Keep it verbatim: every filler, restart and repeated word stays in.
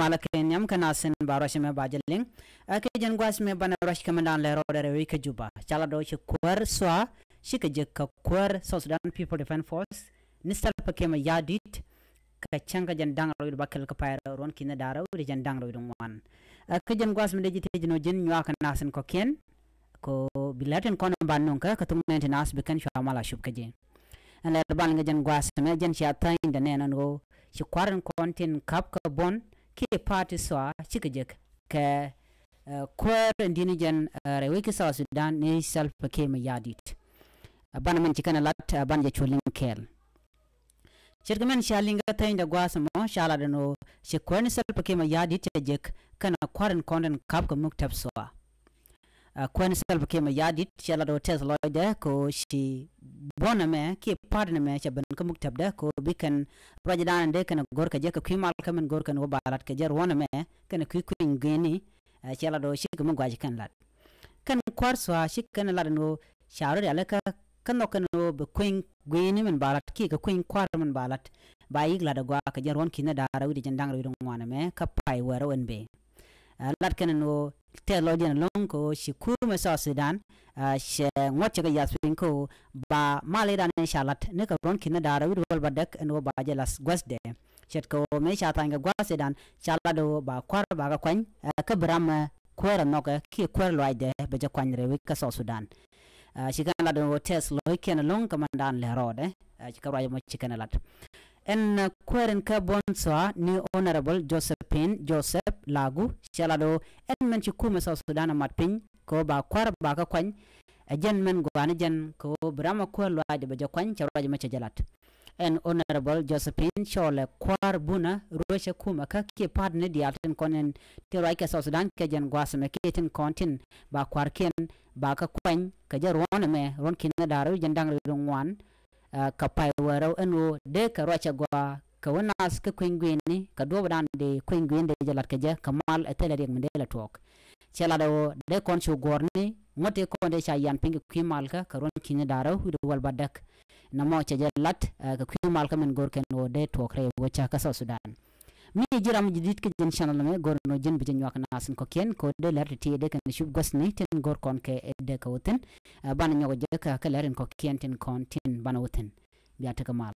malä kɛ nhiam kä nasin ba ruac mɛ ba jɛ liŋ. Ɛ kɛ jɛn gua̱a̱th mɛ banɛ ruac kɛ mɛ dan lɛ rɔɔdɛ rɛ wec kä Juba. Ca la dɔɔ ci kuäär SSOA cikɛ jek kɛ kuäär South Sudan People Defense Force ni Salva Kiir Mayardit kɛ cäŋ kä jɛn da̱ŋ rɛw wi̱cdɛ bäkɛl kä pay rɛw ruɔ̱n ki̱n da̱ŋ rɛw wi̱cdɛ jɛn da̱ŋ rɛw wi̱cdɛ ŋuan. Ɛ kɛ jɛn gua̱a̱th mɛ dee ji̱ tëë ji̱ nɔ ji̱n nyuakä nasin kɔ̱kiɛn ko bi lɛr tin kɔn in ba nuŋ kä kä thuk nɛn ti nath bi kɛn cua mal a cup kä ji̱. Ɛn lɛr ban liŋ kɛ jɛn gua̱a̱th mɛ jɛn cia tha̱a̱ny dɛ nɛn ɛn ɣöö ci kua̱r in kɔn tin ka̱p kä buɔ̱n kiɛ party SSOA cikɛ jek kɛ, ɛ, kuäär in di̱t ni jɛn, ɛ, rɛy wec kä South Sudan ni Salva Kiir Mayardit. Ɛ, banɛ min ci kɛn ɛ lat, ɛ, banɛ jɛ cu liŋ kɛɛl. Ce̱tkɛ mɛn cia liŋ kä theny dɛ gua̱a̱th ɛmɔ ca lat ɛn ɣöö ci kuäär ni Salva Kiir Mayardit cɛ jek kɛnɛ kua̱r in kɔn in ka̱p kɛ muk tɛp SSOA. Ɛ, kuäär ni Salva Kiir Mayardit cɛ lat ɣöö tɛth lɔcdɛ kɛ ɣöö ci buɔ̱n ɛmɛ kiɛ pa̱a̱t ɛmɛ cɛ ben kä muk tɛpdɛ kɛ ɣöö bi kɛn ruacdan in dee kɛn go̱r kɛ jɛ kɛ kui̱ mal kä min go̱r kɛn ɣöö ba lat kɛ jɛ ruɔ̱n ɛmɛ kɛnɛ kui̱ kui̱ny gui̱ni. Ɛ, cɛ lat ɣöö cikɛ mi gua̱c kɛn lat kɛn kua̱r SSOA ci kɛn lat ɛn ɣöö ca rɔ rialikä kä nhɔk kɛn ɣöö bi kui̱ny gui̱ni min ba lat kiɛ kɛ kui̱ny kua̱r min ba lat ba yik lat ɛ gɔaa kɛ jɛn ruɔ̱n ki̱n da̱ŋ rɛw wi̱cdɛ jɛn da̱ŋ rɛw wi̱cdɛ ŋuan ɛmɛ kä pay wäärä wän bëë. Ɛ, lat kɛn ɛn ɣöö tɛth lɔcdiɛn ɛlɔ̱ŋ kɛ ɣöö ci kumɛ South Sudan, ɛ, cɛ ŋuɔ̱t cɛ kɛ yath piny kɛ ɣöö ba mal i̱dan in ca lat ni kɛ ruɔ̱n ki̱n da̱ŋ rɛw wi̱cdɛ wäl ba däk ɛn ɣöö ba jɛ lath gua̱thdɛ. Ce̱tkɛ ɣöö mëë ca tha̱a̱ny kɛ gua̱a̱th i̱dan ca lat ɣöö ba kua̱r ba kɛ kuany, ɛ, kä bi ram, ɛ, kuäär ɛ nhɔkɛ kiɛ kuäär lɔaacdɛ bɛ jɛ kuany rɛy wec kä South Sudan. Ɛ, ci kɛn lat ɣöö tɛth lɔckiɛn ɛlɔ̱ŋ kɛ mɛn dan lɛ rɔɔdɛ, ɛ, ci kɛ ruac mɔ ci kɛn lat. Ɛn, ɛ, kuäär in kä buɔ̱n SSOA ni Honorable Josephine Joseph Lagu cɛ lat ɣöö ɛn mɛn ci kumɛ South Sudan ɛ mat piny kɛ ɣöö ba kua̱r ba kɛ kuany. Ɛ jɛn mɛn gua̱a̱ni jɛn kɛ ɣöö bi ram ɛ kuäär lɔaacdɛ bɛ jɛ kuany cɛ ruac mɔ cɛ jɛ lat. Ɛn Honorable Josephine cɔɔlɛ kua̱r bunä ruecä kumɛ kä kiɛ pa̱a̱t ni diaal tin kɔn in ti ruac kɛ South Sudan kɛ jɛn gua̱a̱th ɛmɛ kiɛ tin kɔn tin ba kua̱rkiɛn ba kä kuany kɛ jɛ ruɔ̱n ɛmɛ ruɔ̱n ki̱n da̱ŋ rɛw wi̱cdɛ jɛn da̱ŋ rɛw wi̱cdɛ ŋuan, ɛ, kɛ pay wäärä ɛn ɣöö dee kɛ ruac ɛ gɔaa kɛ wä nath kä kui̱ny gui̱ni kɛ duɔ̱ɔ̱pdan dee kui̱ny gui̱ni dee jɛ lat kɛ jɛ kɛ mal ɛ thilɛ riɛk min dee lɛ tuɔɔk. Cɛ lat ɛ ɣöö dee kɔn cu guɔ̱ɔ̱rni ŋuɔ̱t tëë kɔn dee ca yian piny kɛ kui̱ malkä kɛ ruɔ̱n ki̱n da̱ŋ rɛw wi̱cdɛ wäl ba däk. Nɔmɔ cɛ jɛ lat, ɛ, kɛ kui̱ malkä min go̱r kɛn ɣöö dee tuɔɔk rɛy wecä kä South Sudan. Mi ji̱ ram ji̱ di̱t kä ji̱n channel mɛ go̱r nɔ ji̱n bi jɛ nyuak nath in kɔ̱kiɛn kɛ ɣöö dee lɛr ti̱ti̱ dee kɛn cup gua̱thni tin go̱r kɔn kɛ ɛ dee kɛ wä thi̱n. Ɛ, banɛ nyɔk jɛ kä, kä lɛr in kɔ̱kiɛn tin kɔn tin banɛ wä thi̱n. Bia tekɛ mal.